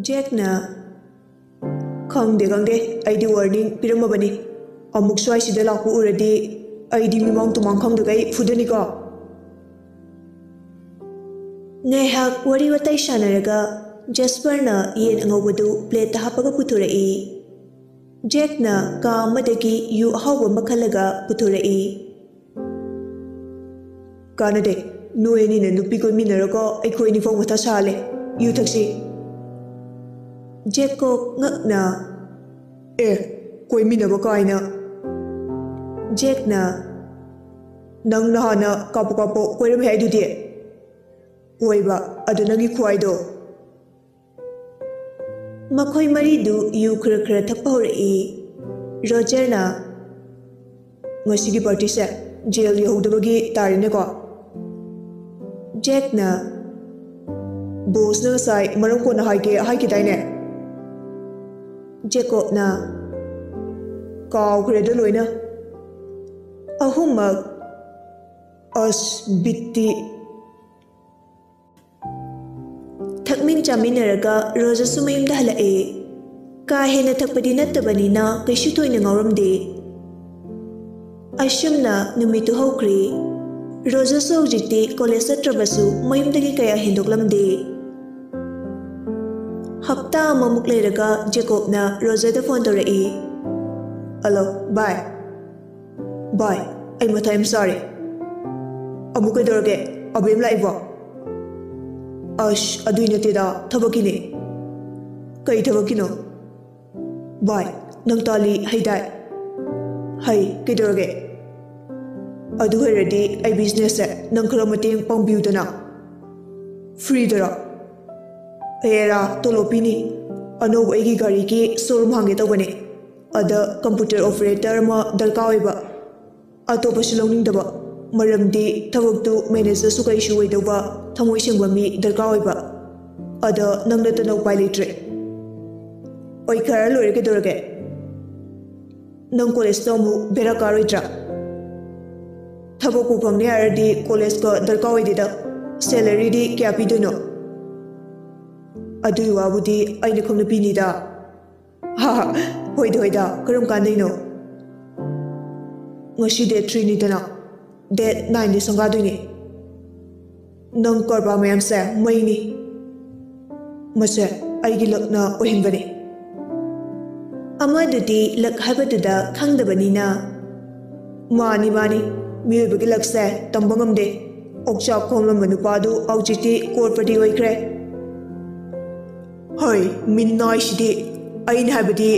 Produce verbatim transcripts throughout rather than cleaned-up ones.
ꯖꯦꯛꯅ, "ꯈꯪꯗꯦ, ꯈꯪꯗꯦ, ꯑꯩꯗꯤ ꯋꯥꯔꯅꯤꯡ ꯄꯤꯔꯝꯃꯕꯅꯤ꯫ ꯑꯃꯨꯛ ꯁ꯭ꯋꯥꯏꯁꯤꯗ ꯂꯥꯛꯄ ꯎꯔꯗꯤ ꯑꯩꯗꯤ ꯃꯤꯃꯥꯡ ꯇꯨꯃꯥꯡ ꯈꯪꯗꯈꯩ ꯐꯨꯗꯅꯤꯀꯣ"꯫ ꯉꯥꯏꯍꯥꯛ ꯋꯥꯔꯤ ꯋꯥꯇꯥꯏ ꯁꯥꯟꯅꯔꯒ ꯖꯦꯁꯄꯔꯅ ꯌꯦꯟ ꯑꯉꯧꯕꯗꯨ ꯄ꯭ꯂꯦꯠꯇ ꯍꯥꯞꯄꯒ ꯄꯨꯊꯣꯔꯛꯏ꯫ ꯖꯦꯛꯅ ꯀꯥ ꯑꯃꯗꯒꯤ ꯌꯨ ꯑꯍꯥꯎꯕ ꯑꯃ ꯈꯜꯂꯒ ꯄꯨꯊꯣꯔꯛꯏ꯫ "ꯀꯥꯟꯅꯗꯦ, ꯅꯣꯏ ꯑꯅꯤꯅ ꯅꯨꯄꯤ ꯀꯣꯏꯃꯤꯟꯅꯔꯒ ꯑꯩꯈꯣꯏ ꯑꯅꯤ ꯐꯥꯎ ꯃꯊꯥ ꯁꯥꯍꯜꯂꯦ꯫ ꯌꯨ ꯊꯛꯁꯤ"꯫ ꯖꯦꯀꯣꯕ ꯉꯛꯅ, "ꯑꯦ, ꯀꯣꯏꯃꯤꯟꯅꯕ ꯀꯥꯏꯅ"꯫ ꯖꯦꯛꯅ, "ꯅꯪ ꯅꯍꯥꯟꯅ ꯀꯥꯞꯄꯣ ꯀꯥꯞꯄꯣ ꯀꯣꯏꯔꯝꯃꯦ ꯍꯥꯏꯗꯨꯗꯤ"꯫ "ꯑꯣꯏꯕ, ꯑꯗꯨ ꯅꯪꯒꯤ ꯈꯨꯍꯥꯏꯗꯣ"꯫ ꯃꯈꯣꯏ ꯃꯔꯤꯗꯨ ꯌꯨ ꯈꯔ ꯈꯔ ꯊꯛꯄ ꯍꯧꯔꯛꯏ꯫ ꯔꯣꯖꯔꯅ, "ꯉꯁꯤꯒꯤ ꯄꯥꯔꯇꯤꯁꯦ ꯖꯦꯜ ꯌꯧꯍꯧꯗꯕꯒꯤ ꯇꯥꯔꯦꯅꯦꯀꯣ"꯫ ꯖꯦꯛꯅ, "ꯕꯣꯁꯅ ꯉꯁꯥꯏ ꯃꯔꯝ ꯀꯣꯟꯅ ꯍꯥꯏꯒꯦ ꯍꯥꯏꯈꯤꯗꯥꯏꯅꯦ"꯫ ꯖꯦꯀꯣꯕꯅ, "ꯀꯥꯎꯈ꯭ꯔꯦꯗ ꯂꯣꯏꯅ"꯫ ꯑꯍꯨꯝꯃꯛ, ꯑꯁ, ꯕꯤꯠꯇꯤ꯫ ꯊꯛꯃꯤꯟ ꯆꯥꯃꯤꯟꯅꯔꯒ ꯔꯣꯖꯔꯁꯨ ꯃꯌꯨꯝꯗ ꯍꯜꯂꯛꯑꯦ꯫ ꯀꯥ ꯍꯦꯟꯅ ꯊꯛꯄꯗꯤ ꯅꯠꯇꯕꯅꯤꯅ ꯀꯩꯁꯨ ꯊꯣꯏꯅ ꯉꯥꯎꯔꯝꯗꯦ꯫ ꯑꯁꯨꯝꯅ ꯅꯨꯃꯤꯠꯇꯨ ꯍꯧꯈ꯭ꯔꯦ꯫ ꯔꯣꯖꯔꯁꯨ ꯍꯧꯖꯤꯛꯇꯤ ꯀꯣꯂꯦꯖ ꯆꯠꯇ꯭ꯔꯕꯁꯨ ꯃꯌꯨꯝꯗꯒꯤ ꯀꯌꯥ ꯍꯦꯟꯗꯣꯛꯂꯝꯗꯦ꯫ ꯍꯞꯇꯥ ꯑꯃꯃꯨꯛ ꯂꯩꯔꯒ ꯖꯦꯀꯣꯕꯅ ꯔꯣꯖꯔꯗ ꯐꯣꯟ ꯇꯧꯔꯛꯏ꯫ "ꯍꯜꯂꯣ, ꯚꯥꯏ"꯫ "ꯚꯥꯏ, ꯑꯩ ꯃꯊꯥ ꯌꯥꯝ ꯁꯥꯔꯦ"꯫ "ꯑꯃꯨꯛ ꯀꯩꯗꯧꯔꯒꯦ? ꯑꯕꯦꯝ ꯂꯥꯛꯏꯕꯣ?" "ꯑꯁ, ꯑꯗꯨꯏ ꯅꯠꯇꯦꯗ, ꯊꯕꯛꯀꯤꯅꯦ"꯫ "ꯀꯩ ꯊꯕꯛꯀꯤꯅꯣ?" "ꯚꯥꯏ, ꯅꯪ ꯇꯥꯂꯤ ꯍꯩꯗꯥꯏ?" "ꯍꯩ, ꯀꯩꯗꯧꯔꯒꯦ?" "ꯑꯗꯨ ꯍꯩꯔꯗꯤ ꯑꯩ ꯕꯤꯖꯤꯅꯦꯁꯁꯦ ꯅꯪ ꯈꯔ ꯃꯇꯦꯡ ꯄꯥꯡꯕꯤꯌꯨꯗꯅ"꯫ "ꯐ꯭ꯔꯤꯗꯔꯣ?" "ꯑꯦꯔꯥ, ꯇꯣꯂꯣꯞ ꯄꯤꯅꯤ꯫ ꯑꯅꯧꯕ ꯑꯩꯒꯤ ꯒꯥꯔꯤꯒꯤ ꯁꯣꯔꯨꯝ ꯍꯥꯡꯒꯦ ꯇꯧꯕꯅꯦ꯫ ꯑꯗ ꯀꯝꯄ꯭ꯌꯨꯇꯔ ꯑꯣꯄꯔꯦꯇꯔ ꯑꯃ ꯗꯔꯀꯥꯔ ꯑꯣꯏꯕ꯫ ꯑꯇꯣꯞꯄꯁꯨ ꯂꯧꯅꯤꯡꯗꯕ, ꯃꯔꯝꯗꯤ ꯊꯕꯛꯇꯨ ꯃꯦꯅꯦꯖꯔꯁꯨ ꯀꯩꯁꯨ ꯑꯣꯏꯗꯧꯕ, ꯊꯃꯣꯏ ꯁꯦꯡꯕ ꯃꯤ ꯗꯔꯀꯥꯔ ꯑꯣꯏꯕ꯫ ꯑꯗ ꯅꯪ ꯅꯠꯇꯅ ꯎꯄꯥꯏ ꯂꯩꯇ꯭ꯔꯦ꯫ ꯑꯣꯏꯈ꯭ꯔ ꯂꯣꯏꯔꯦ, ꯀꯩꯗꯧꯔꯒꯦ? ꯅꯪ ꯀꯣꯂꯦꯖꯇ ꯑꯃꯨꯛ ꯕꯦꯔꯥ ꯀꯥꯔꯣꯏꯗ꯭ꯔꯥ? ꯊꯕꯛꯄꯨ ꯐꯪꯅꯤ ꯍꯥꯏꯔꯗꯤ ꯀꯣꯂꯦꯖꯀ ꯗꯔꯀꯥꯔ ꯑꯣꯏꯗꯦꯗ꯫ ꯁꯦꯂꯔꯤꯗꯤ ꯀꯌꯥ ꯄꯤꯗꯣꯏꯅꯣ? ꯑꯗꯨꯒꯤ ꯋꯥꯕꯨꯗꯤ ꯑꯩꯅ ꯈꯪꯅ ꯄꯤꯅꯤꯗ꯫ ꯍꯥ, ꯍꯣꯏꯗ ꯍꯣꯏꯗ, ꯀꯔꯝ ꯀꯥꯟꯗꯩꯅꯣ? ꯉꯁꯤ date three ꯅꯤꯗꯅ, date nine ꯗꯤ ꯁꯪꯒꯥꯗꯣꯏꯅꯦ꯫ ꯅꯪ ꯀꯔꯕꯥꯔ ꯃꯌꯥꯝꯁꯦ ꯃꯩꯅꯤ꯫ ꯃꯁꯦ ꯑꯩꯒꯤ luckꯅ ꯑꯣꯏꯍꯟꯕꯅꯦ꯫ ꯑꯃꯗꯨꯗꯤ luck ꯍꯥꯏꯕꯗꯨꯗ ꯈꯪꯗꯕꯅꯤꯅ꯫ ꯃꯥꯅꯤ ꯃꯥꯅꯤ, ꯃꯤꯑꯣꯏꯕꯒꯤ luckꯁꯦ ꯇꯝꯕ ꯉꯝꯗꯦ꯫ ꯑꯣꯛꯆꯥꯛ ꯈꯣꯝꯂꯝꯕ ꯅꯨꯄꯥꯗꯨ ꯍꯧꯖꯤꯛꯇꯤ crorepati ꯑꯣꯏꯈ꯭ꯔꯦ꯫ ꯍꯣꯏ, ꯃꯤꯅꯥꯏꯁꯤꯗꯤ꯫ ꯑꯩꯅ ꯍꯥꯏꯕꯗꯤ꯫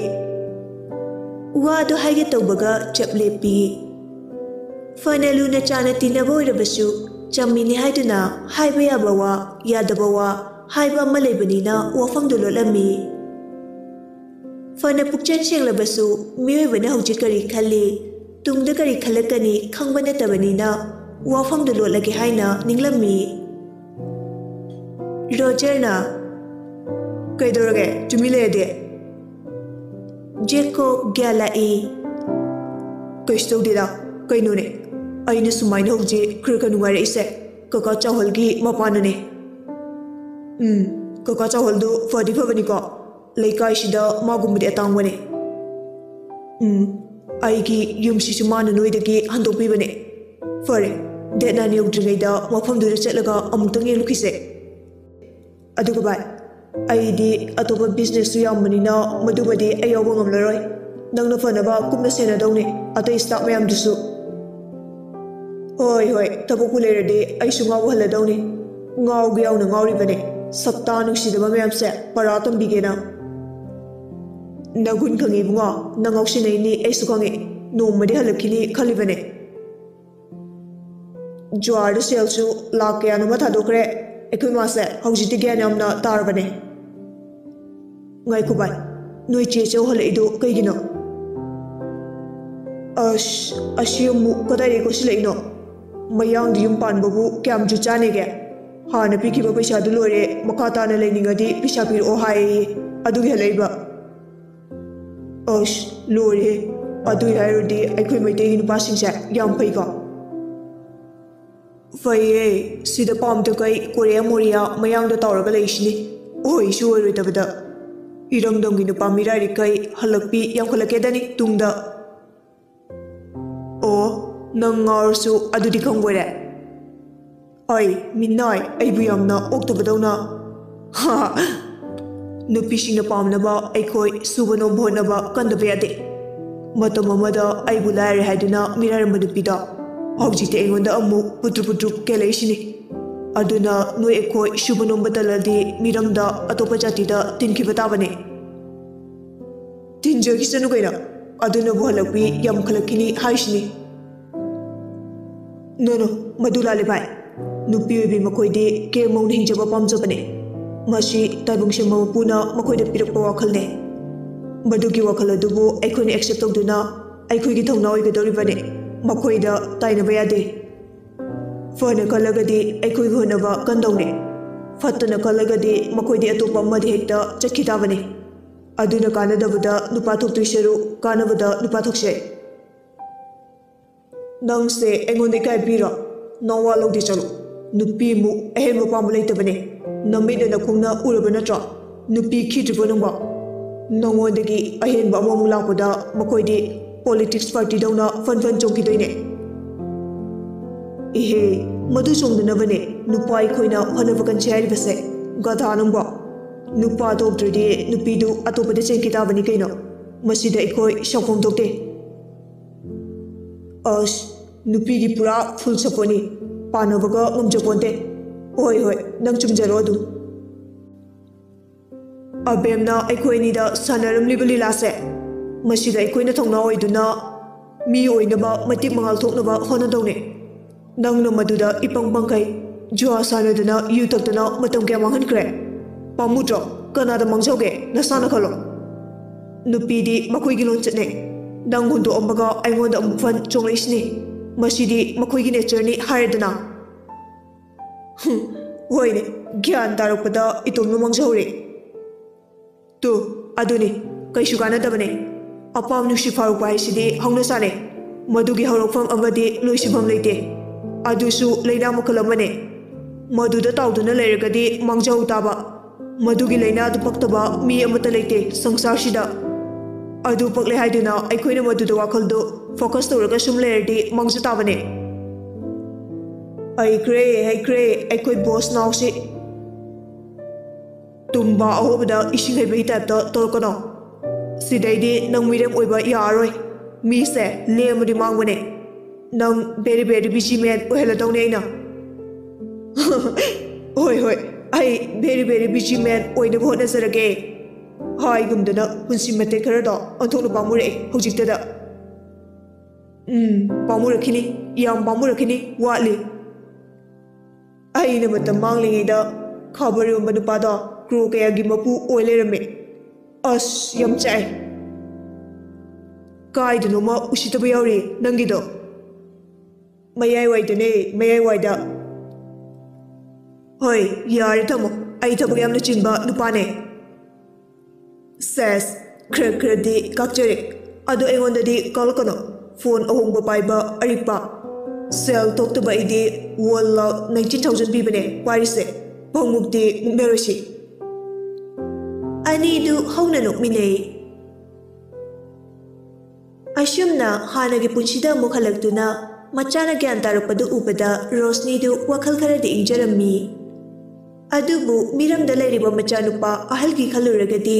ꯋꯥꯗꯣ ꯍꯥꯏꯒꯦ ꯇꯧꯕꯒ ꯆꯞ ꯂꯦꯞꯄꯤ꯫ ꯐꯅ ꯂꯨꯅ ꯆꯥꯅ ꯇꯤꯟꯅꯕ ꯑꯣꯏꯔꯕꯁꯨ, ꯆꯝꯃꯤꯅꯤ ꯍꯥꯏꯗꯨꯅ ꯍꯥꯏꯕ ꯌꯥꯕ ꯋꯥ, ꯌꯥꯗꯕ ꯋꯥ ꯍꯥꯏꯕ ꯑꯃ ꯂꯩꯕꯅꯤꯅ ꯋꯥꯐꯝꯗꯨ ꯂꯣꯠꯂꯝꯃꯤ꯫ ꯐꯅ ꯄꯨꯛꯆꯦꯜ ꯁꯦꯡꯂꯕꯁꯨ, ꯃꯤꯑꯣꯏꯕꯅ ꯍꯧꯖꯤꯛ ꯀꯔꯤ ꯈꯜꯂꯤ, ꯇꯨꯡꯗ ꯀꯔꯤ ꯈꯜꯂꯛꯀꯅꯤ ꯈꯪꯕ ꯅꯠꯇꯕꯅꯤꯅ ꯋꯥꯐꯝꯗꯨ ꯂꯣꯠꯂꯒꯦ ꯍꯥꯏꯅ ꯅꯤꯡꯂꯝꯃꯤ꯫ ꯔꯣꯖꯔꯅ, "ꯀꯩꯗꯧꯔꯒꯦ ꯇꯨꯃꯤꯟ ꯂꯩꯔꯗꯤ?" ꯖꯦꯀꯣ ꯒ꯭ꯌꯥꯟ ꯂꯥꯛꯏ꯫ "ꯀꯩꯁꯨ ꯇꯧꯗꯦꯗ꯫ ꯀꯩꯅꯣꯅꯦ, ꯑꯩꯅ ꯁꯨꯃꯥꯏꯅ ꯍꯧꯖꯤꯛ ꯈꯔ ꯈꯔ ꯅꯨꯡꯉꯥꯏꯔꯛꯏꯁꯦ ꯀꯀꯥ ꯆꯥꯎꯍꯜꯒꯤ ꯃꯄꯥꯅꯅꯦ꯫ ꯎꯝ, ꯀꯀꯥ ꯆꯥꯎꯍꯜꯗꯣ ꯐꯗꯤ ꯐꯕꯅꯤꯀꯣ, ꯂꯩꯀꯥꯏꯁꯤꯗ ꯃꯥꯒꯨꯝꯕꯗꯤ ꯑꯇꯥꯡꯕꯅꯦ꯫ ꯎꯝ, ꯑꯩꯒꯤ ꯌꯨꯝꯁꯤꯁꯨ ꯃꯥꯅ ꯅꯣꯏꯗꯒꯤ ꯍꯟꯗꯣꯛꯄꯤꯕꯅꯦ꯫ ꯐꯔꯦ, date nine ꯌꯧꯗ꯭ꯔꯤꯉꯩꯗ ꯃꯐꯝꯗꯨꯗ ꯆꯠꯂꯒ ꯑꯃꯨꯛꯇꯪ ꯌꯦꯡꯂꯨꯈꯤꯁꯦ꯫ ꯑꯗꯨꯒ ꯚꯥꯏ, ꯑꯩꯗꯤ ꯑꯇꯣꯞꯄ businessꯁꯨ ꯌꯥꯝꯕꯅꯤꯅ ꯃꯗꯨꯃꯗꯤ ꯑꯩ ꯌꯥꯎꯕ ꯉꯝꯂꯔꯣꯏ꯫ ꯅꯪꯅ ꯐꯅꯕ ꯀꯨꯞꯅ ꯁꯦꯟꯅꯗꯧꯅꯦ, ꯑꯇꯩ staff ꯃꯌꯥꯝꯗꯨꯁꯨ꯫" "ꯍꯣꯏ ꯍꯣꯏ, ꯊꯕꯛꯄꯨ ꯂꯩꯔꯗꯤ ꯑꯩꯁꯨ ꯉꯥꯎꯕ ꯍꯜꯂꯗꯧꯅꯤ꯫ ꯉꯥꯎꯒꯦ ꯌꯥꯎꯅ ꯉꯥꯎꯔꯤꯕꯅꯦ꯫ ꯁꯛꯇꯥ ꯅꯨꯡꯁꯤꯗꯕ ꯃꯌꯥꯝꯁꯦ ꯄꯔꯥ ꯇꯝꯕꯤꯒꯦꯅ꯫" "ꯅꯒꯨꯟ ꯈꯪꯉꯤ ꯏꯕꯨꯡꯉꯣ, ꯅꯪ ꯉꯥꯎꯁꯤꯟꯅꯩꯅꯤ ꯑꯩꯁꯨ ꯈꯪꯉꯤ꯫ ꯅꯣꯡꯃꯗꯤ ꯍꯜꯂꯛꯈꯤꯅꯤ ꯈꯜꯂꯤꯕꯅꯦ꯫" ꯖꯨꯋꯥꯔꯗ ꯁꯦꯜꯁꯨ ꯂꯥꯛ ꯀꯌꯥꯅꯣꯃ ꯊꯥꯗꯣꯛꯈ꯭ꯔꯦ꯫ ꯑꯩꯈꯣꯏ ꯃꯥꯁꯦ ꯍꯧꯖꯤꯛꯇꯤ ꯒ꯭ꯌꯥꯟ ꯌꯥꯝꯅ ꯇꯥꯔꯕꯅꯦ꯫ "ꯉꯥꯏꯈꯣ ꯚꯥꯏ, ꯅꯣꯏ ꯆꯦ ꯆꯧ ꯍꯜꯂꯛꯏꯗꯣ ꯀꯩꯒꯤꯅꯣ?" "ꯑꯁ, ꯑꯁꯤ ꯑꯃꯨꯛ ꯀꯗꯥꯏꯗꯒꯤ ꯀꯣꯏꯁꯤꯜꯂꯛꯏꯅꯣ? ꯃꯌꯥꯡꯗꯤ ꯌꯨꯝ ꯄꯥꯟꯕꯕꯨ ꯀꯌꯥꯝ ꯖꯨꯠ ꯆꯥꯅꯦꯒꯦ? ꯍꯥꯟꯅ ꯄꯤꯈꯤꯕ ꯄꯩꯁꯥꯗꯨ ꯂꯣꯏꯔꯦ, ꯃꯈꯥ ꯇꯥꯅ ꯂꯩꯅꯤꯡꯉꯗꯤ ꯄꯩꯁꯥ ꯄꯤꯔꯛꯑꯣ ꯍꯥꯏꯌꯦ, ꯑꯗꯨꯒꯤ ꯍꯜꯂꯛꯏꯕ꯫" "ꯑꯁ, ꯂꯣꯏꯔꯦꯍꯦ꯫ ꯑꯗꯨꯏ ꯍꯥꯏꯔꯨꯔꯗꯤ ꯑꯩꯈꯣꯏ ꯃꯩꯇꯩꯒꯤ ꯅꯨꯄꯥꯁꯤꯡꯁꯦ ꯌꯥꯝ ꯐꯩꯀꯣ꯫" "ꯐꯩꯌꯦ, ꯁꯤꯗ ꯄꯥꯝꯗ ꯀꯩ ꯀꯣꯔꯤꯌꯥ ꯃꯣꯔꯤꯌꯥ ꯃꯌꯥꯡꯗ ꯇꯧꯔꯒ ꯂꯩꯁꯤꯅꯤ꯫ ꯑꯣꯏꯁꯨ ꯑꯣꯏꯔꯣꯏꯗꯕꯗ꯫ ꯏꯔꯝꯗꯝꯒꯤ ꯅꯨꯄꯥ ꯃꯤꯔꯥꯏꯔꯤꯈꯩ ꯍꯜꯂꯛꯄꯤ ꯌꯥꯝꯈꯠꯂꯛꯀꯦꯗꯅꯤ ꯇꯨꯡꯗ꯫ ꯑꯣ, ꯅꯪ ꯉꯥꯎꯔꯁꯨ ꯑꯗꯨꯗꯤ ꯈꯪꯕꯣꯏꯔꯦ꯫ ꯑꯩ, ꯃꯤꯅꯥꯏ, ꯑꯩꯕꯨ ꯌꯥꯝꯅ ꯑꯣꯛꯇꯕꯗꯧꯅ꯫ ꯍꯥ, ꯅꯨꯄꯤꯁꯤꯡꯅ ꯄꯥꯝꯅꯕ ꯑꯩꯈꯣꯏ ꯁꯨꯕ ꯅꯣꯝꯕ ꯍꯣꯠꯅꯕ ꯀꯟꯗꯕ ꯌꯥꯗꯦ꯫ ꯃꯇꯝ ꯑꯃꯗ ꯑꯩꯕꯨ ꯂꯥꯏꯔꯦ ꯍꯥꯏꯗꯨꯅ ꯃꯤꯔꯥꯏꯔꯝꯕ ꯅꯨꯄꯤꯗꯣ ꯍꯧꯖꯤꯛꯇꯤ ꯑꯩꯉꯣꯟꯗ ꯑꯃꯨꯛ ꯄꯨꯇ꯭ꯔꯨ ꯄꯨꯇ꯭ꯔꯨ ꯀꯦꯜꯂꯛꯏꯁꯤꯅꯤ꯫ ꯑꯗꯨꯅ ꯅꯣꯏ ꯑꯩꯈꯣꯏ ꯁꯨꯕ ꯅꯣꯝꯕ ꯇꯜꯂꯗꯤ ꯃꯤꯔꯝꯗ ꯑꯇꯣꯞꯄ ꯖꯥꯇꯤꯗ ꯇꯤꯟꯈꯤꯕ ꯇꯥꯕꯅꯦ꯫ ꯇꯤꯟꯖꯈꯤꯁꯅꯨ ꯀꯩꯅꯣ, ꯑꯗꯨꯅꯕꯨ ꯍꯜꯂꯛꯄꯤ ꯌꯥꯝꯈꯠꯂꯛꯈꯤꯅꯤ ꯍꯥꯏꯁꯤꯅꯤ꯫ ꯅꯣ ꯅꯣ, ꯃꯗꯨ ꯂꯥꯜꯂꯦ ꯚꯥꯏ꯫ ꯅꯨꯄꯤ ꯑꯣꯏꯕꯤ ꯃꯈꯣꯏꯗꯤ ꯀꯦ ꯃꯧꯅ ꯍꯤꯡꯖꯕ ꯄꯥꯝꯖꯕꯅꯦ꯫ ꯃꯁꯤ ꯇꯥꯏꯕꯪ ꯁꯦꯝꯕ ꯃꯄꯨꯅ ꯃꯈꯣꯏꯗ ꯄꯤꯔꯛꯄ ꯋꯥꯈꯜꯅꯦ꯫ ꯃꯗꯨꯒꯤ ꯋꯥꯈꯜ ꯑꯗꯨꯕꯨ ꯑꯩꯈꯣꯏꯅ ꯑꯦꯛꯁꯦꯞ ꯇꯧꯗꯨꯅ ꯑꯩꯈꯣꯏꯒꯤ ꯊꯧꯅꯥ ꯑꯣꯏꯒꯗꯧꯔꯤꯕꯅꯦ꯫ ꯃꯈꯣꯏꯗ ꯇꯥꯏꯅꯕ ꯌꯥꯗꯦ꯫ ꯐꯅ ꯈꯜꯂꯒꯗꯤ ꯑꯩꯈꯣꯏꯒꯤ ꯍꯣꯠꯅꯕ ꯀꯟꯗꯧꯅꯦ꯫ ꯐꯠꯇꯅ ꯈꯜꯂꯒꯗꯤ ꯃꯈꯣꯏꯗꯤ ꯑꯇꯣꯞꯄ ꯑꯃꯗ ꯍꯦꯛꯇ ꯆꯠꯈꯤ ꯇꯥꯕꯅꯤ꯫ ꯑꯗꯨꯅ ꯀꯥꯟꯅꯗꯕꯗ ꯅꯨꯄꯥ ꯊꯣꯛꯇꯣꯏ ꯁꯔꯨꯛ ꯀꯥꯟꯅꯕꯗ ꯅꯨꯄꯥ ꯊꯣꯛꯁꯦ꯫ ꯅꯪꯁꯦ ꯑꯩꯉꯣꯟꯗ ꯏꯀꯥꯏ ꯄꯤꯔꯣ? ꯅꯋꯥ ꯂꯧꯗꯦ ꯆꯠꯂꯣ꯫ ꯅꯨꯄꯤꯃꯨꯛ ꯑꯍꯦꯟꯕ ꯄꯥꯝꯕ ꯂꯩꯇꯕꯅꯦ꯫ ꯅꯃꯤꯠꯅ ꯅꯈꯣꯡꯅ ꯎꯔꯕ ꯅꯠꯇ꯭ꯔꯣ? ꯅꯨꯄꯤ ꯈꯤꯗ꯭ꯔꯤꯕꯣ ꯅꯪꯕꯣ? ꯅꯉꯣꯟꯗꯒꯤ ꯑꯍꯦꯟꯕ ꯑꯃꯃꯨꯛ ꯂꯥꯛꯄꯗ ꯃꯈꯣꯏꯗꯤ ꯄꯣꯂꯤꯇꯤꯛꯁ ꯄꯥꯔꯇꯤꯗꯧꯅ ꯐꯟ ꯐꯟ ꯆꯣꯡꯈꯤꯗꯣꯏꯅꯦ꯫ ꯏꯍꯦ, ꯃꯗꯨ ꯆꯣꯡꯗꯅꯕꯅꯦ ꯅꯨꯄꯥ ꯑꯩꯈꯣꯏꯅ ꯍꯣꯠꯅꯕ ꯀꯟꯁꯦ ꯍꯥꯏꯔꯤꯕꯁꯦ꯫ ꯒꯙꯥ ꯅꯪꯕꯣ꯫ ꯅꯨꯄꯥ ꯊꯣꯛꯇ꯭ꯔꯗꯤ ꯅꯨꯄꯤꯗꯨ ꯑꯇꯣꯞꯄꯗ ꯆꯦꯟꯈꯤ ꯇꯥꯕꯅꯤ ꯀꯩꯅꯣ꯫ ꯃꯁꯤꯗ ꯑꯩꯈꯣꯏ ꯁꯥꯎꯐꯝ ꯊꯣꯛꯇꯦ꯫ ꯑꯁ, ꯅꯨꯄꯤꯒꯤ ꯄꯨꯔꯥ ꯐꯨꯜ ꯁꯞꯄꯣꯔꯠꯅꯤ꯫ ꯄꯥꯟꯅꯕꯒ ꯉꯝꯖꯄꯣꯟꯇꯦ꯫ ꯍꯣꯏ ꯍꯣꯏ, ꯅꯪ ꯆꯨꯝꯖꯔꯣ ꯑꯗꯨꯝ꯫ ꯑꯕꯦꯝꯅ ꯑꯩꯈꯣꯏ ꯑꯅꯤꯗ ꯁꯥꯟꯅꯔꯝꯂꯤꯕ ꯂꯤꯂꯥꯁꯦ, ꯃꯁꯤꯗ ꯑꯩꯈꯣꯏꯅ ꯊꯧꯅꯥ ꯑꯣꯏꯗꯨꯅ ꯃꯤ ꯑꯣꯏꯅꯕ ꯃꯇꯤꯛ ꯃꯉꯥꯜ ꯊꯣꯛꯅꯕ ꯍꯣꯠꯅꯗꯧꯅꯦ꯫ ꯅꯪꯅ ꯃꯗꯨꯗ ꯏꯄꯪ ꯄꯪꯈꯩ ꯖꯨꯋꯥ ꯁꯥꯟꯅꯗꯨꯅ ꯌꯨ ꯊꯛꯇꯨꯅ ꯃꯇꯝ ꯀꯌꯥ ꯃꯥꯡꯍꯟꯈ꯭ꯔꯦ? ꯄꯥꯝꯃꯨꯗ꯭ꯔꯣ? ꯀꯅꯥꯗ ꯃꯥꯡꯖꯧꯒꯦ? ꯅꯁꯥꯅ ꯈꯜꯂꯣ꯫ ꯅꯨꯄꯤꯗꯤ ꯃꯈꯣꯏꯒꯤ ꯂꯣꯟꯆꯠꯅꯦ꯫ ꯅꯪ ꯍꯨꯟꯗꯣꯛꯑꯝꯃꯒ ꯑꯩꯉꯣꯟꯗ ꯑꯃꯨꯛ ꯐꯟ ꯆꯣꯡꯂꯛꯏꯁꯤꯅꯤ꯫ ꯃꯁꯤꯗꯤ ꯃꯈꯣꯏꯒꯤ ꯅꯦꯆꯔꯅꯤ ꯍꯥꯏꯔꯦꯗꯅ꯫ ꯍꯨꯝ, ꯍꯣꯏꯅꯦ, ꯒ꯭ꯌꯥꯟ ꯇꯥꯔꯛꯄꯗ ꯏꯇꯣꯝꯅ ꯃꯥꯡꯖꯍꯧꯔꯦ꯫ ꯇꯨ, ꯑꯗꯨꯅꯤ, ꯀꯩꯁꯨ ꯀꯥꯟꯅꯗꯕꯅꯦ꯫ ꯑꯄꯥꯝ ꯅꯨꯡꯁꯤ ꯐꯥꯎꯔꯛꯄ ꯍꯥꯏꯁꯤꯗꯤ ꯍꯧꯅꯁꯥꯅꯦ꯫ ꯃꯗꯨꯒꯤ ꯍꯧꯔꯛꯐꯝ ꯑꯃꯗꯤ ꯂꯣꯏꯁꯤꯟꯐꯝ ꯂꯩꯇꯦ꯫ ꯑꯗꯨꯁꯨ ꯂꯩꯅꯥ ꯃꯈꯜ ꯑꯃꯅꯦ꯫ ꯃꯗꯨꯗ ꯇꯥꯎꯗꯨꯅ ꯂꯩꯔꯒꯗꯤ ꯃꯥꯡꯖꯍꯧ ꯇꯥꯕ꯫ ꯃꯗꯨꯒꯤ ꯂꯥꯏꯅꯥꯗꯨ ꯄꯛꯇꯕ ꯃꯤ ꯑꯃꯠꯇ ꯂꯩꯇꯦ ꯁꯪꯁꯥꯔꯁꯤꯗ꯫ ꯑꯗꯨ ꯄꯛꯂꯦ ꯍꯥꯏꯗꯨꯅ ꯑꯩꯈꯣꯏꯅ ꯃꯗꯨꯗ ꯋꯥꯈꯜꯗꯨ ꯐꯣꯀꯁ ꯇꯧꯔꯒ ꯁꯨꯝ ꯂꯩꯔꯗꯤ ꯃꯥꯡꯖ ꯇꯥꯕꯅꯦ꯫ ꯍꯩꯈ꯭ꯔꯦ, ꯍꯩꯈ꯭ꯔꯦ, ꯑꯩꯈꯣꯏ ꯕꯣꯁ ꯅꯥꯎꯁꯤ꯫ ꯇꯨꯝꯕ ꯑꯍꯧꯕꯗ ꯏꯁꯤꯡ ꯍꯩꯕꯒꯤ ꯇꯥꯏꯞꯇ ꯇꯧꯔꯛꯀꯅꯣ꯫ ꯁꯤꯗꯩꯗꯤ ꯅꯪ ꯃꯤꯔꯦꯝ ꯑꯣꯏꯕ ꯌꯥꯔꯔꯣꯏ꯫ ꯃꯤꯁꯦ ꯂꯦꯝꯃꯗꯤ ꯃꯥꯡꯕꯅꯦ꯫ ꯅꯪ very very busy man ꯑꯣꯏꯍꯜꯂꯗꯧꯅꯦ ꯑꯩꯅ꯫ ꯍꯣꯏ, ꯍꯣꯏ, ꯑꯩ very very busy man ꯑꯣꯏꯅꯕ ꯍꯣꯠꯅꯖꯔꯒꯦ꯫ ꯍꯥꯏꯒꯨꯝꯗꯅ ꯄꯨꯟꯁꯤ ꯃꯇꯦꯛ ꯈꯔꯗꯣ ꯑꯣꯟꯊꯣꯛꯅ ꯄꯥꯝꯃꯨꯔꯛꯑꯦ ꯍꯧꯖꯤꯛꯇꯗ꯫ ꯎꯝ, ꯄꯥꯝꯃꯨꯔꯛꯈꯤꯅꯤ, ꯌꯥꯝ ꯄꯥꯝꯃꯨꯔꯛꯈꯤꯅꯤ, ꯋꯥꯠꯂꯤ꯫ ꯑꯩꯅ ꯃꯇꯝ ꯃꯥꯡꯂꯤꯉꯩꯗ ꯈꯕꯔ ꯌꯣꯟꯕ ꯅꯨꯄꯥꯗꯣ ꯀ꯭ꯔꯣ ꯀꯌꯥꯒꯤ ꯃꯄꯨ ꯑꯣꯏ ꯂꯩꯔꯝꯃꯦ꯫ ꯑꯁ, ꯌꯥꯝ ꯆꯥꯛꯑꯦ꯫ ꯀꯥꯏꯗꯅꯣꯃ ꯎꯁꯤꯠꯇꯕ ꯌꯥꯎꯔꯤ ꯅꯪꯒꯤꯗꯣ꯫ ꯃꯌꯥꯏꯋꯥꯏꯗꯅꯦ, ꯃꯌꯥꯏꯋꯥꯏꯗ꯫ ꯍꯣꯏ, ꯌꯥꯔꯦ, ꯊꯝꯃꯣ꯫ ꯑꯩ ꯊꯕꯛ ꯌꯥꯝꯅ ꯆꯤꯟꯕ ꯅꯨꯄꯥꯅꯦ꯫ ꯁꯦꯁ, ꯈꯔ ꯈꯔꯗꯤ ꯀꯥꯛꯆꯔꯦ꯫ ꯑꯗꯣ ꯑꯩꯉꯣꯟꯗꯗꯤ ꯀꯥꯛꯂꯛꯀꯅꯣ꯫ ꯐꯣꯟ ꯑꯍꯣꯡꯕ ꯄꯥꯏꯕ ꯑꯔꯤꯛꯄ꯫ ꯁꯦꯜ ꯊꯣꯛꯇꯕ ꯑꯩꯗꯤ one lakh nineteen thousand ꯄꯤꯕꯅꯦ ꯄꯥꯏꯔꯤꯁꯦ꯫ ꯐꯣꯡꯃꯨꯛꯇꯤ ꯃꯨꯛꯅꯔꯣꯏꯁꯤ꯫ ꯑꯅꯤꯗꯨ ꯍꯧꯅ ꯅꯣꯛꯃꯤꯟꯅꯩ꯫ ꯑꯁꯨꯝꯅ ꯍꯥꯟꯅꯒꯤ ꯄꯨꯟꯁꯤꯗ ꯑꯃꯨꯛ ꯍꯜꯂꯛꯇꯨꯅ ꯃꯆꯥꯅ ꯒ꯭ꯌꯥꯟ ꯇꯥꯔꯛꯄꯗꯨ ꯎꯕꯗ ꯔꯣꯁꯅꯤꯗꯨ ꯋꯥꯈꯜ ꯈꯔꯗꯤ ꯏꯪꯖꯔꯝꯃꯤ꯫ ꯑꯗꯨꯕꯨ ꯃꯤꯔꯝꯗ ꯂꯩꯔꯤꯕ ꯃꯆꯥꯅꯨꯄꯥ ꯑꯍꯜꯒꯤ ꯈꯜꯂꯨꯔꯒꯗꯤ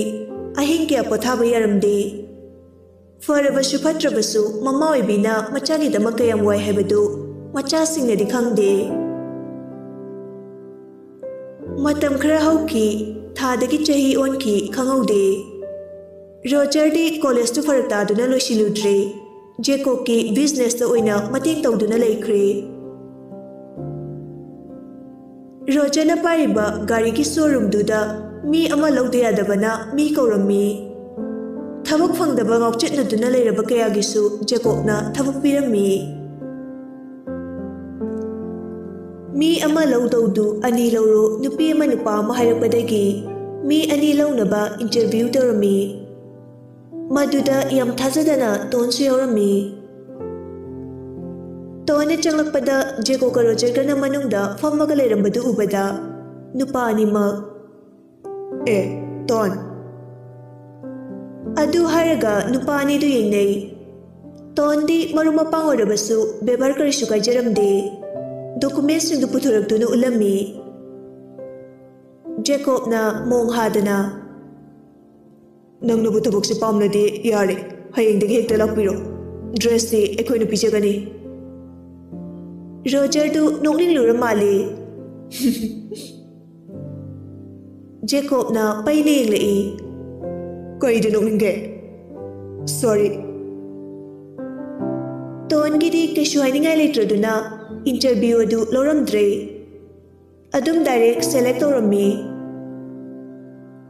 ꯑꯍꯤꯡ ꯀꯌꯥ ꯄꯣꯊꯥꯕ ꯌꯥꯔꯝꯗꯦ꯫ ꯐꯔꯕꯁꯨ ꯐꯠꯇ꯭ꯔꯕꯁꯨ ꯃꯃꯥ ꯑꯣꯏꯕꯤꯅ ꯃꯆꯥꯒꯤꯗꯃꯛ ꯀꯌꯥꯝ ꯋꯥꯏ ꯍꯥꯏꯕꯗꯨ ꯃꯆꯥꯁꯤꯡꯅꯗꯤ ꯈꯪꯗꯦ꯫ ꯃꯇꯝ ꯈꯔ ꯍꯧꯈꯤ, ꯊꯥꯗꯒꯤ ꯆꯍꯤ ꯑꯣꯟꯈꯤ ꯈꯪꯍꯧꯗꯦ꯫ ꯔꯣꯖꯔꯗꯤ ꯀꯣꯂꯦꯖꯇꯨ ꯐꯔꯛ ꯇꯥꯗꯨꯅ ꯂꯣꯏꯁꯤꯜꯂꯨꯗ꯭ꯔꯦ꯫ ꯖꯦꯀꯣꯕꯀꯤ ꯕꯤꯖꯤꯅꯦꯁꯇ ꯑꯣꯏꯅ ꯃꯇꯦꯡ ꯇꯧꯗꯨꯅ ꯂꯩꯈ꯭ꯔꯦ꯫ ꯔꯣꯖꯔꯅ ꯄꯥꯏꯔꯤꯕ ꯒꯥꯔꯤꯒꯤ ꯁꯣꯔꯨꯝꯗꯨꯗ ꯃꯤ ꯑꯃ ꯂꯧꯗ ꯌꯥꯗꯕꯅ ꯃꯤ ꯀꯧꯔꯝꯃꯤ꯫ ꯊꯕꯛ ꯐꯪꯗꯕ ꯉꯥꯎꯆꯠꯅꯗꯨꯅ ꯂꯩꯔꯕ ꯀꯌꯥꯒꯤꯁꯨ ꯖꯦꯀꯣꯕꯅ ꯊꯕꯛ ꯄꯤꯔꯝꯃꯤ꯫ ꯃꯤ ꯑꯃ ꯂꯧꯗꯧꯗꯨ ꯑꯅꯤ ꯂꯧꯔꯣ, ꯅꯨꯄꯤ ꯑꯃ ꯅꯨꯄꯥ ꯑꯃ ꯍꯥꯏꯔꯛꯄꯗꯒꯤ ꯃꯤ ꯑꯅꯤ ꯂꯧꯅꯕ ꯏꯟꯇꯔꯚ꯭ꯌꯨ ꯇꯧꯔꯝꯃꯤ꯫ ꯃꯗꯨꯗ ꯌꯥꯝ ꯊꯥꯖꯗꯅ ꯇꯣꯟꯁꯨ ꯌꯥꯎꯔꯝꯃꯤ꯫ ꯇꯣꯟꯅ ꯆꯪꯂꯛꯄꯗ ꯖꯦꯀꯣꯕꯀ ꯔꯣꯖꯔꯒꯅ ꯃꯅꯨꯡꯗ ꯐꯝꯃꯒ ꯂꯩꯔꯝꯕꯗꯨ ꯎꯕꯗ ꯅꯨꯄꯥ ꯑꯅꯤꯃꯛ ꯑꯦ, ꯇꯣꯟ꯫ ꯑꯗꯨ ꯍꯥꯏꯔꯒ ꯅꯨꯄꯥ ꯑꯅꯤꯗꯨ ꯌꯦꯡꯅꯩ꯫ ꯇꯣꯟꯗꯤ ꯃꯔꯨꯞ ꯃꯄꯥꯡ ꯑꯣꯏꯔꯕꯁꯨ ꯕꯦꯕꯥꯔ ꯀꯔꯤꯁꯨ ꯀꯥꯏꯖꯔꯝꯗꯦ꯫ ꯗꯣꯀꯨꯃꯦꯟꯁꯤꯡꯗꯨ ꯄꯨꯊꯣꯔꯛꯇꯨꯅ ꯎꯠꯂꯝꯃꯤ꯫ ꯖꯦꯀꯣꯕꯅ ꯃꯣꯡ ꯍꯥꯗꯅ, "ꯅꯪꯅꯕꯨ ꯊꯕꯛꯁꯦ ꯄꯥꯝꯂꯗꯤ ꯌꯥꯔꯦ, ꯍꯌꯦꯡꯗꯒꯤ ꯍꯦꯛꯇ ꯂꯥꯛꯄꯤꯔꯣ꯫ ꯗ꯭ꯔꯦꯁꯇꯤ ꯑꯩꯈꯣꯏꯅ ꯄꯤꯖꯒꯅꯤ꯫" ꯔꯣꯖꯔꯗꯨ ꯅꯣꯛꯅꯤꯡꯂꯨꯔ ꯃꯥꯜꯂꯤ꯫ ꯖꯦꯀꯣꯕꯅ ꯄꯩꯅ ꯌꯦꯡꯂꯛꯏ꯫ "ꯀꯩꯗ ꯅꯣꯛꯅꯤꯡꯒꯦ? ꯁꯣꯔꯤ꯫" ꯇꯣꯟꯒꯤꯗꯤ ꯀꯩꯁꯨ ꯍꯥꯏꯅꯤꯡꯉꯥꯏ ꯂꯩꯇ꯭ꯔꯗꯨꯅ ꯏꯟꯇꯔꯚ꯭ꯌꯨ ꯑꯗꯨ ꯂꯧꯔꯝꯗ꯭ꯔꯦ꯫ ꯑꯗꯨꯝ ꯗꯥꯏꯔꯦꯛ ꯁꯦꯂꯦꯛ ꯇꯧꯔꯝꯃꯤ꯫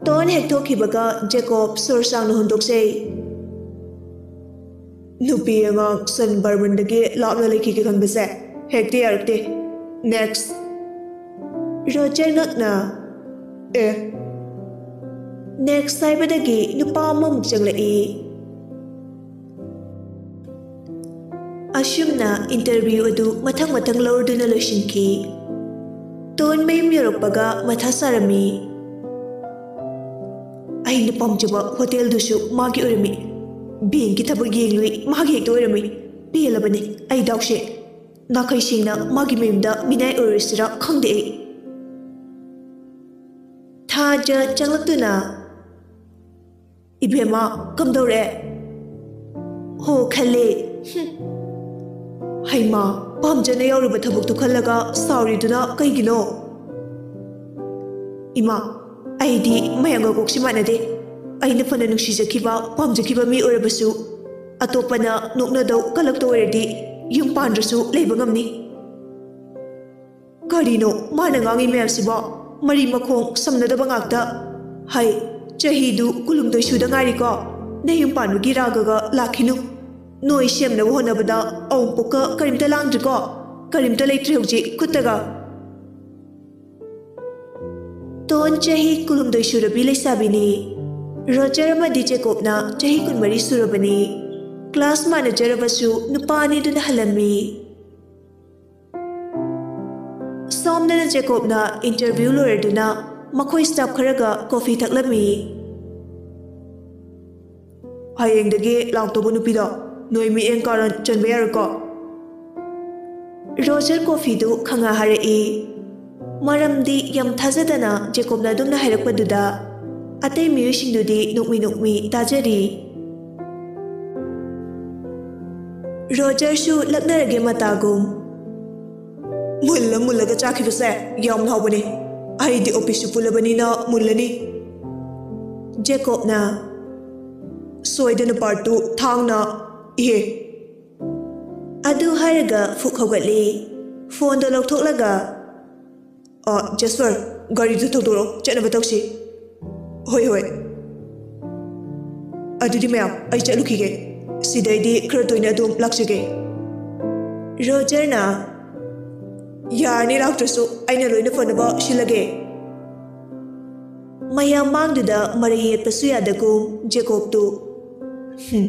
ꯇꯣꯟ ꯍꯦꯛ ꯊꯣꯛꯈꯤꯕꯒ ꯖꯦꯀꯣꯕ ꯁꯣꯔ ꯁꯥꯡꯅ ꯍꯣꯟꯗꯣꯛꯆꯩ꯫ "ꯅꯨꯄꯤ ꯑꯉꯥꯡ ꯁꯟ ꯕꯥꯔꯃꯟꯗꯒꯤ ꯂꯥꯞꯅ ꯂꯩꯈꯤꯒꯦ ꯈꯟꯕꯁꯦ ꯍꯦꯛꯇ ꯌꯥꯔꯛꯇꯦ꯫ ꯅꯦꯛꯁ꯫" ꯔꯣꯖꯔ ꯉꯛꯅ, "ꯑꯦ꯫" ꯅꯦꯛꯁ ꯍꯥꯏꯕꯗꯒꯤ ꯅꯨꯄꯥ ꯑꯃꯃꯨꯛ ꯆꯪꯂꯛꯏ꯫ ꯑꯁꯨꯝꯅ ꯏꯟꯇꯔꯚ꯭ꯌꯨ ꯑꯗꯨ ꯃꯊꯪ ꯃꯊꯪ ꯂꯧꯔꯗꯨꯅ ꯂꯣꯏꯁꯤꯟꯈꯤ꯫ ꯇꯣꯟ ꯃꯌꯨꯝ ꯌꯧꯔꯛꯄꯒ ꯃꯊꯥ ꯁꯥꯔꯝꯃꯤ꯫ ꯑꯩꯅ ꯄꯥꯝꯖꯕ ꯍꯣꯇꯦꯜꯗꯨꯁꯨ ꯃꯥꯒꯤ ꯑꯣꯏꯔꯝꯃꯤ꯫ ꯕꯦꯡꯀꯤ ꯊꯕꯛ ꯌꯦꯡꯂꯨꯏ, ꯃꯥꯒꯤ ꯍꯦꯛꯇ ꯑꯣꯏꯔꯝꯃꯤ꯫ ꯄꯦꯜꯂꯕꯅꯤ ꯑꯩ ꯗꯥꯎꯁꯦ꯫ ꯅꯥꯈꯩ ꯁꯦꯡꯅ ꯃꯥꯒꯤ ꯃꯌꯨꯝꯗ ꯃꯤꯅꯥꯏ ꯑꯣꯏꯔꯨꯁꯤꯔꯥ ꯈꯪꯗꯦ ꯑꯩ꯫ ꯊꯥꯖ ꯆꯪꯂꯛꯇꯨꯅ, "ꯏꯕꯦꯝꯃ, ꯀꯝꯗꯧꯔꯦ?" "ꯍꯣ, ꯈꯜꯂꯦ꯫" "ꯍꯨꯝ꯫ ꯍꯩꯃꯥ, ꯄꯥꯝꯖꯅ ꯌꯥꯎꯔꯨꯕ ꯊꯕꯛꯇꯨ ꯈꯜꯂꯒ ꯁꯥꯎꯔꯤꯗꯨꯅ ꯀꯩꯒꯤꯅꯣ?" "ꯏꯃꯥ, ꯑꯩꯗꯤ ꯃꯌꯥꯝꯒ ꯀꯣꯛꯁꯤ ꯃꯥꯟꯅꯗꯦ꯫ ꯑꯩꯅ ꯐꯅ ꯅꯨꯡꯁꯤꯖꯈꯤꯕ, ꯄꯥꯝꯖꯈꯤꯕ ꯃꯤ ꯑꯣꯏꯔꯕꯁꯨ ꯑꯇꯣꯞꯄꯅ ꯅꯣꯛꯅꯗꯧ ꯀꯜꯂꯛꯇ ꯑꯣꯏꯔꯗꯤ ꯌꯨꯝ ꯄꯥꯟꯗ꯭ꯔꯁꯨ ꯂꯩꯕ ꯉꯝꯅꯤ꯫" "ꯀꯔꯤꯅꯣ ꯃꯥꯅ ꯉꯥꯡꯉꯤ ꯃꯌꯥꯝꯁꯤꯕꯣ? ꯃꯔꯤ ꯃꯈꯣꯡ ꯁꯝꯅꯗꯕ ꯉꯥꯛꯇ꯫ ꯍꯩ, ꯆꯍꯤꯗꯨ ꯀꯨꯟꯍꯨꯝꯗꯣꯏ ꯁꯨꯗ ꯉꯥꯏꯔꯤꯀꯣ꯫ ꯅꯌꯨꯝ ꯄꯥꯟꯕꯒꯤ ꯔꯥꯒꯒ ꯂꯥꯛꯈꯤꯅꯨ꯫ ꯅꯣꯏ ꯁꯦꯝꯅꯕ ꯍꯣꯠꯅꯕꯗ ꯑꯋꯨꯟꯄꯣꯛꯀ ꯀꯔꯤꯝꯇ ꯂꯥꯡꯗ꯭ꯔꯤꯀꯣ? ꯀꯔꯤꯝꯇ ꯂꯩꯇ꯭ꯔꯦ ꯍꯧꯖꯤꯛ ꯈꯨꯠꯇꯒ꯫" ꯇꯣꯟ ꯆꯍꯤ ꯀꯨꯟꯍꯨꯝꯗꯣꯏ ꯁꯨꯔꯕꯤ ꯂꯩꯁꯥꯕꯤꯅꯤ꯫ ꯔꯣꯖꯔ ꯑꯃꯗꯤ ꯖꯦꯀꯣꯕꯅ ꯆꯍꯤ ꯀꯨꯟꯃꯔꯤ ꯁꯨꯔꯕꯅꯤ꯫ ꯀ꯭ꯂꯥꯁ ꯃꯥꯟꯅꯖꯔꯕꯁꯨ ꯅꯨꯄꯥ ꯑꯅꯤꯗꯨꯅ ꯍꯜꯂꯝꯃꯤ꯫ ꯁꯣꯝꯗꯅ ꯖꯦꯀꯣꯕꯅ ꯏꯟꯇꯔꯚ꯭ꯌꯨ ꯂꯣꯏꯔꯗꯨꯅ ꯃꯈꯣꯏ staff ꯈꯔꯒ coffee ꯊꯛꯂꯝꯃꯤ꯫ "ꯍꯌꯦꯡꯗꯒꯤ ꯂꯥꯛꯇꯧꯕ ꯅꯨꯄꯤꯗꯣ ꯅꯣꯏ ꯃꯤꯠꯌꯦꯡ ꯀꯥꯔꯟ ꯆꯟꯕ ꯌꯥꯔꯣꯏꯀꯣ?" ꯔꯣꯖꯔ coffeeꯗꯨ ꯈꯪꯉ ꯍꯥꯏꯔꯛꯏ꯫ ꯃꯔꯝꯗꯤ ꯌꯥꯝ ꯊꯥꯖꯗꯅ ꯖꯦꯀꯣꯕꯅ ꯑꯗꯨꯝꯅ ꯍꯥꯏꯔꯛꯄꯗꯨꯗ ꯑꯇꯩ ꯃꯤꯑꯣꯏꯁꯤꯡꯗꯨꯗꯤ ꯅꯣꯛꯃꯤ ꯅꯣꯛꯃꯤ ꯇꯥꯖꯔꯤ꯫ ꯔꯣꯖꯔꯁꯨ ꯂꯛꯅꯔꯒꯦ ꯃꯇꯥꯒꯨꯝ, "ꯃꯨꯜꯂ ꯃꯨꯜꯂꯒ ꯆꯥꯈꯤꯕꯁꯦ ꯌꯥꯝ ꯍꯥꯎꯕꯅꯦ꯫ ꯑꯩꯗꯤ officeꯁꯨ ꯄꯨꯜꯂꯕꯅꯤꯅ ꯃꯨꯜꯂꯅꯤ꯫" ꯖꯦꯀꯣꯕꯅ, "ꯁꯣꯏꯗꯅ part two ꯊꯥꯡꯅ ꯏꯍꯦ꯫" ꯑꯗꯨ ꯍꯥꯏꯔꯒ ꯐꯨꯛ ꯍꯧꯒꯠꯂꯤ꯫ Phoneꯗꯣ ꯂꯧꯊꯣꯛꯂꯒ, "ꯑ, ꯖꯦꯁꯄꯔ, ꯒꯥꯔꯤꯗꯨ ꯊꯧꯗꯣꯔꯛꯑꯣ, ꯆꯠꯅꯕ ꯇꯧꯁꯤ꯫" "ꯍꯣꯏ, ꯍꯣꯏ꯫ ꯑꯗꯨꯗꯤ ꯃꯌꯥꯝ, ꯑꯩ ꯆꯠꯂꯨꯈꯤꯒꯦ꯫ ꯁꯤꯗꯩꯗꯤ ꯈꯔ ꯇꯣꯏꯅ ꯑꯗꯨꯝ ꯂꯥꯛꯆꯒꯦ꯫" ꯔꯣꯖꯔꯅ, "ꯌꯥꯔꯅꯤ, ꯂꯥꯛꯇ꯭ꯔꯁꯨ ꯑꯩꯅ ꯂꯣꯏꯅ ꯐꯅꯕ ꯁꯤꯜꯂꯒꯦ꯫" ꯃꯌꯥꯝ ꯃꯥꯡꯗꯨꯗ ꯃꯔꯩ ꯌꯦꯠꯄꯁꯨ ꯌꯥꯗꯒꯨꯝ ꯖꯦꯀꯣꯕꯇꯨ, ꯍꯨꯝ,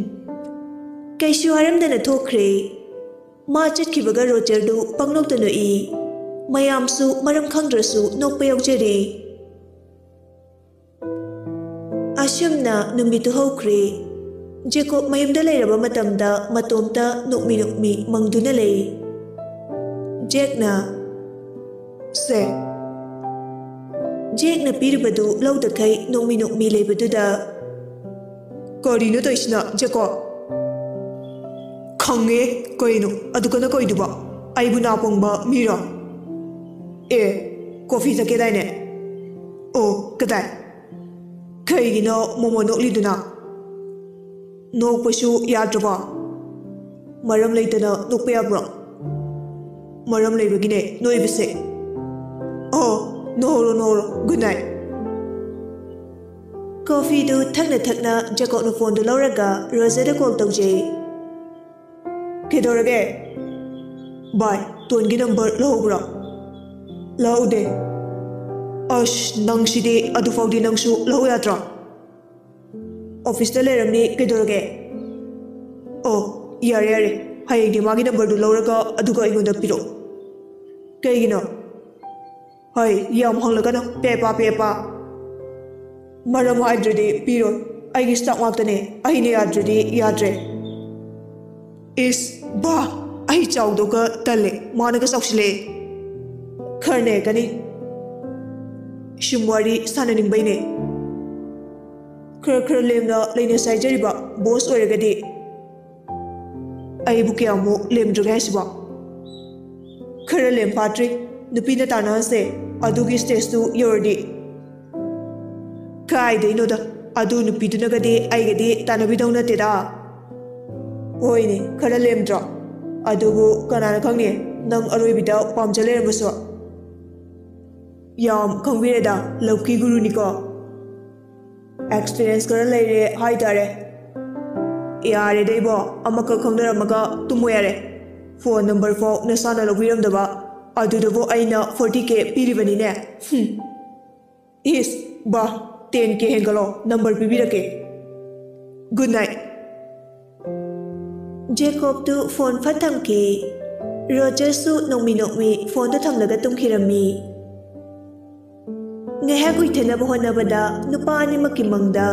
ꯀꯩꯁꯨ ꯍꯥꯏꯔꯝꯗꯅ ꯊꯣꯛꯈ꯭ꯔꯦ꯫ ꯃꯥ ꯆꯠꯈꯤꯕꯒ ꯔꯣꯖꯔꯗꯨ ꯄꯪꯅꯣꯛꯇ ꯅꯣꯛꯏ꯫ ꯃꯌꯥꯝꯁꯨ ꯃꯔꯝ ꯈꯪꯗ꯭ꯔꯁꯨ ꯅꯣꯛꯄ ꯌꯥꯎꯖꯔꯤ꯫ ꯑꯁꯨꯝꯅ ꯅꯨꯃꯤꯠꯇꯨ ꯍꯧꯈ꯭ꯔꯦ꯫ ꯖꯦꯀꯣꯕ ꯃꯌꯨꯝꯗ ꯂꯩꯔꯕ ꯃꯇꯝꯗ ꯃꯇꯣꯝꯇ ꯅꯣꯛꯃꯤ ꯅꯣꯛꯃꯤ ꯃꯪꯗꯨꯅ ꯂꯩ꯫ ꯖꯦꯛꯅ, "ꯁꯦ꯫" ꯖꯦꯛꯅ ꯄꯤꯔꯤꯕꯗꯨ ꯂꯧꯗꯈꯩ ꯅꯣꯛꯃꯤ ꯅꯣꯛꯃꯤ ꯂꯩꯕꯗꯨꯗ, "ꯀꯔꯤꯅꯣ ꯇꯧꯔꯤꯁꯤꯅ, ꯖꯦꯀꯣꯕ?" "ꯈꯪꯉꯦ, ꯀꯩꯅꯣ ꯑꯗꯨ ꯀꯟꯅ ꯀꯧꯏꯗꯨꯕꯣ? ꯑꯩꯕꯨ ꯅꯥꯄꯪꯕ ꯃꯤꯔꯣ?" "ꯑꯦ, coffee ꯊꯛꯀꯦꯗꯥꯏꯅꯦ?" "ꯑꯣ, ꯀꯗꯥꯏ? ꯀꯩꯒꯤꯅꯣ ꯃꯣꯃꯣ ꯅꯣꯛꯂꯤꯗꯨꯅ? ꯅꯣꯛꯄꯁꯨ ꯌꯥꯗ꯭ꯔꯕꯣ? ꯃꯔꯝ ꯂꯩꯇꯅ ꯅꯣꯛꯄ ꯌꯥꯕ꯭ꯔꯣ? ꯃꯔꯝ ꯂꯩꯕꯒꯤꯅꯦ ꯅꯣꯛꯏꯕꯁꯦ꯫ ꯑꯣ, ꯅꯣꯛꯍꯧꯔꯣ, ꯅꯣꯛꯍꯧꯔꯣ꯫ Good night꯫" Coffeeꯗꯨ ꯊꯛꯅ ꯊꯛꯅ ꯖꯦꯀꯣꯕꯅ phoneꯗꯨ ꯂꯧꯔꯒ ꯔꯣꯖꯔꯗ call ꯇꯧꯖꯩ꯫ "ꯀꯩꯗꯧꯔꯒꯦ?" "ꯚꯥꯏ, ꯇꯣꯟꯒꯤ number ꯂꯧꯍꯧꯕ꯭ꯔꯣ?" "ꯂꯧꯍꯧꯗꯦ꯫" "ꯑꯁ, ꯅꯪꯁꯤꯗꯤ, ꯑꯗꯨꯐꯥꯎꯗꯤ ꯅꯪꯁꯨ ꯂꯧꯍꯧ ꯌꯥꯗ꯭ꯔꯣ?" "Officeꯇ ꯂꯩꯔꯝꯅꯤ, ꯀꯩꯗꯧꯔꯒꯦ?" "ꯑꯣ, ꯌꯥꯔꯦ, ꯌꯥꯔꯦ꯫ ꯍꯌꯦꯡꯗꯤ ꯃꯥꯒꯤ numberꯗꯨ ꯂꯧꯔꯒ ꯑꯗꯨꯒ ꯑꯩꯉꯣꯟꯗ ꯄꯤꯔꯛꯑꯣ꯫" "ꯀꯩꯒꯤꯅꯣ?" ꯍꯣꯏ, ꯌꯥꯝ ꯍꯪꯂꯛꯀꯅꯨ, ꯄꯦꯄꯥ ꯄꯦꯄꯥ꯫ ꯃꯔꯝ ꯍꯥꯏꯗ꯭ꯔꯗꯤ ꯄꯤꯔꯣꯏ꯫ ꯑꯩꯒꯤ ꯁ꯭ꯇꯥꯐ ꯉꯥꯛꯇꯅꯦ, ꯑꯩꯅ ꯌꯥꯗ꯭ꯔꯗꯤ ꯌꯥꯗ꯭ꯔꯦ꯫ ꯏꯁ ꯕꯥ, ꯑꯩ ꯆꯥꯎꯗꯧꯒ ꯇꯜꯂꯦ, ꯃꯥꯅꯒ ꯆꯥꯎꯁꯤꯜꯂꯛꯑꯦ꯫ ꯈꯔ ꯂꯩꯔꯛꯀꯅꯤ꯫ ꯁꯨꯝ ꯋꯥꯔꯤ ꯁꯥꯟꯅꯅꯤꯡꯕꯩꯅꯦ꯫ ꯈꯔ ꯈꯔ ꯂꯦꯝꯅ ꯂꯩꯅꯁꯦ ꯍꯥꯏꯖꯔꯤꯕ, ꯕꯣꯁ ꯑꯣꯏꯔꯒꯗꯤ꯫ ꯑꯩꯕꯨ ꯀꯌꯥꯃꯨꯛ ꯂꯦꯝꯗ꯭ꯔꯒꯦ ꯍꯥꯏꯁꯤꯕꯣ? ꯈꯔ ꯂꯦꯝ ꯐꯥꯠꯇ꯭ꯔꯤ꯫ ꯅꯨꯄꯤꯅ ꯇꯥꯟꯅꯍꯟꯁꯦ, ꯑꯗꯨꯒꯤ ꯁ꯭ꯇꯦꯖꯇꯨ ꯌꯧꯔꯗꯤ꯫ ꯀꯥꯏꯗꯩꯅꯣꯗ, ꯑꯗꯨ ꯅꯨꯄꯤꯗꯨꯅꯒꯗꯤ ꯑꯩꯒꯗꯤ ꯇꯥꯟꯅꯕꯤꯗꯧ ꯅꯠꯇꯦꯗ꯫ ꯍꯣꯏꯅꯦ, ꯈꯔ ꯂꯦꯝꯗ꯭ꯔꯣ? ꯑꯗꯨꯕꯨ ꯀꯅꯥꯅ ꯈꯪꯅꯤ, ꯅꯪ ꯑꯔꯣꯏꯕꯤꯗ ꯄꯥꯝꯖ ꯂꯩꯔꯝꯕꯁꯨ꯫ ꯌꯥꯝ ꯈꯪꯕꯤꯔꯦꯗ, ꯂꯞꯀꯤ ꯒꯨꯔꯨꯅꯤꯀꯣ꯫ ꯑꯦꯛꯁꯄꯤꯔꯤꯌꯦꯟꯁ ꯈꯔ ꯂꯩꯔꯦ ꯍꯥꯏꯇꯥꯔꯦ꯫ ꯌꯥꯔꯦꯗ ꯏꯕꯣ, ꯑꯃꯈꯛ ꯈꯪꯅꯔꯝꯃꯒ ꯇꯨꯝꯃꯣ ꯌꯥꯔꯦ꯫ ꯐꯣꯟ ꯅꯝꯕꯔ ꯐꯥꯎ ꯅꯁꯥꯅ ꯂꯧꯕꯤꯔꯝꯗꯕ, ꯑꯗꯨꯗꯕꯨ ꯑꯩꯅ ꯐꯣꯔꯇꯤ ꯀꯦ ꯄꯤꯔꯤꯕꯅꯤꯅꯦ꯫ ꯍꯨꯝ꯫ ꯏꯁ, ꯕꯥ, ꯇꯦꯟ ꯀꯦ ꯍꯦꯟꯒꯠꯂꯣ, ꯅꯝꯕꯔ ꯄꯤꯕꯤꯔꯛꯀꯦ꯫ Good night. ꯖꯦꯀꯣꯕꯇꯨ ꯐꯣꯟ ꯐꯠ ꯊꯝꯈꯤ꯫ ꯔꯣꯖꯔꯁꯨ ꯅꯣꯡꯃꯤ ꯅꯣꯡꯃꯤ ꯐꯣꯟꯗꯨ ꯊꯝꯂꯒ ꯇꯨꯝꯈꯤꯔꯝꯃꯤ꯫ ꯉꯥꯏꯍꯥꯛ ꯎꯏꯊꯅꯕ ꯍꯣꯠꯅꯕꯗ ꯅꯨꯄꯥ ꯑꯅꯤꯃꯛꯀꯤ ꯃꯪꯗ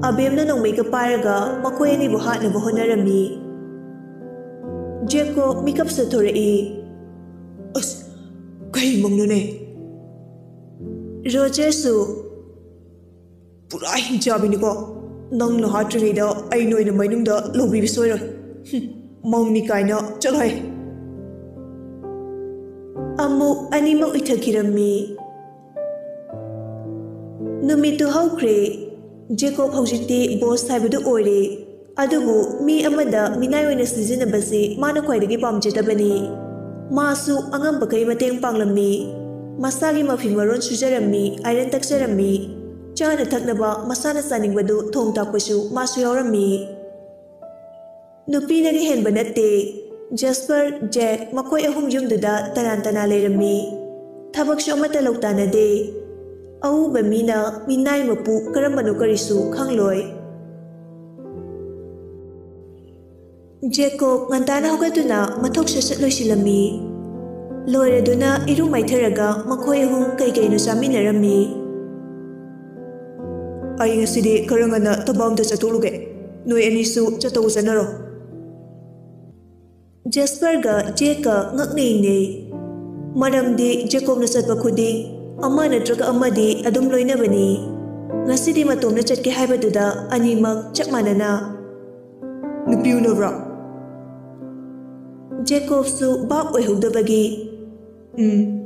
ꯑꯕꯦꯝꯅ ꯅꯣꯡꯃꯩꯒ ꯄꯥꯏꯔꯒ ꯃꯈꯣꯏ ꯑꯅꯤꯕꯨ ꯍꯥꯠꯅꯕ ꯍꯣꯠꯅꯔꯝꯃꯤ꯫ ꯖꯦꯀꯣꯕ ꯃꯤꯀꯞ ꯆꯠꯊꯣꯔꯛꯏ꯫ ꯑꯁ, ꯀꯩ ꯃꯪꯅꯣꯅꯦ? ꯔꯣꯖꯔꯁꯨ꯫ ꯄꯨꯔꯥ ꯍꯤꯡꯆꯥꯕꯤꯅꯤꯀꯣ꯫ ꯅꯪꯅ ꯍꯥꯠꯇ꯭ꯔꯤꯉꯩꯗ ꯑꯩꯅ ꯑꯣꯏꯅ ꯃꯩꯅꯨꯡꯗ ꯂꯧꯕꯤꯕ ꯁꯣꯏꯔꯣꯏ꯫ ꯍꯨꯝ, ꯃꯪꯅꯤ ꯀꯥꯏꯅ ꯆꯠꯂꯣꯍꯦ꯫ ꯑꯃꯨꯛ ꯑꯅꯤꯃꯛ ꯎꯏꯊꯈꯤꯔꯝꯃꯤ꯫ ꯅꯨꯃꯤꯠꯇꯨ ꯍꯧꯈ꯭ꯔꯦ꯫ ꯖꯦꯀꯣꯕ ꯍꯧꯖꯤꯛꯇꯤ ꯕꯣꯁ ꯍꯥꯏꯕꯗꯨ ꯑꯣꯏꯔꯦ꯫ ꯑꯗꯨꯕꯨ ꯃꯤ ꯑꯃꯗ ꯃꯤꯅꯥꯏ ꯑꯣꯏꯅ ꯁꯤꯖꯤꯟꯅꯕꯁꯤ ꯃꯥꯅ ꯈ꯭ꯋꯥꯏꯗꯒꯤ ꯄꯥꯝꯖꯗꯕꯅꯤ꯫ ꯃꯥꯁꯨ ꯑꯉꯝꯕꯈꯩ ꯃꯇꯦꯡ ꯄꯥꯡꯂꯝꯃꯤ꯫ ꯃꯁꯥꯒꯤ ꯃꯐꯤ ꯃꯔꯣꯟ ꯁꯨꯖꯔꯝꯃꯤ, ꯑꯥꯏꯔꯟ ꯇꯛꯆꯔꯝꯃꯤ꯫ ꯆꯥꯅ ꯊꯛꯅꯕ ꯃꯁꯥꯅ ꯆꯥꯅꯤꯡꯕꯗꯨ ꯊꯣꯡ ꯊꯥꯛꯄꯁꯨ ꯃꯥꯁꯨ ꯌꯥꯎꯔꯝꯃꯤ꯫ ꯅꯨꯄꯤꯅꯒ ꯍꯦꯟꯕ ꯅꯠꯇꯦ꯫ ꯖꯦꯁꯄꯔ, ꯖꯦꯛ, ꯃꯈꯣꯏ ꯑꯍꯨꯝ ꯌꯨꯝꯗꯨꯗ ꯇꯔꯥꯟ ꯇꯅꯥ ꯂꯩꯔꯝꯃꯤ꯫ ꯊꯕꯛꯁꯨ ꯑꯃꯠꯇ ꯂꯧ ꯇꯥꯅꯗꯦ꯫ ꯑꯎꯕ ꯃꯤꯅ ꯃꯤꯅꯥꯏ ꯃꯄꯨ ꯀꯔꯝꯕꯅꯣ ꯀꯔꯤꯁꯨ ꯈꯪꯂꯣꯏ꯫ ꯖꯦꯀꯣꯕ ꯉꯟꯇꯥꯅ ꯍꯧꯒꯠꯇꯨꯅ ꯃꯊꯧ ꯁꯠ ꯁꯠ ꯂꯣꯏꯁꯤꯜꯂꯝꯃꯤ꯫ ꯂꯣꯏꯔꯗꯨꯅ ꯏꯔꯨ ꯃꯥꯏꯊꯔꯒ ꯃꯈꯣꯏ ꯑꯍꯨꯝ ꯀꯩ ꯀꯩꯅꯣ ꯆꯥꯃꯤꯟꯅꯔꯝꯃꯤ꯫ "ꯑꯩ ꯉꯁꯤꯗꯤ ꯈꯔ ꯉꯟꯅ ꯊꯕꯛ ꯑꯝꯇ ꯆꯠꯊꯣꯛꯂꯨꯒꯦ꯫ ꯅꯣꯏ ꯑꯅꯤꯁꯨ ꯆꯠꯇꯧ ꯆꯠꯅꯔꯣ꯫" ꯖꯦꯁꯄꯔꯒ ꯖꯦꯛꯀ ꯉꯛꯅ ꯌꯦꯡꯅꯩ꯫ ꯃꯔꯝꯗꯤ ꯖꯦꯀꯣꯕꯅ ꯆꯠꯄ ꯈꯨꯗꯤꯡ ꯑꯃ ꯅꯠꯇ꯭ꯔꯒ ꯑꯃꯗꯤ ꯑꯗꯨꯝ ꯂꯣꯏꯅꯕꯅꯤ꯫ ꯉꯁꯤꯗꯤ ꯃꯇꯣꯝꯅ ꯆꯠꯀꯦ ꯍꯥꯏꯕꯗꯨꯗ ꯑꯅꯤꯃꯛ ꯆꯞ ꯃꯥꯟꯅꯅ, "ꯅꯨꯄꯤ ꯎꯅꯕ꯭ꯔꯣ?" ꯖꯦꯀꯣꯕꯁꯨ ꯚꯥꯞ ꯑꯣꯏꯍꯧꯗꯕꯒꯤ, "ꯎꯝ,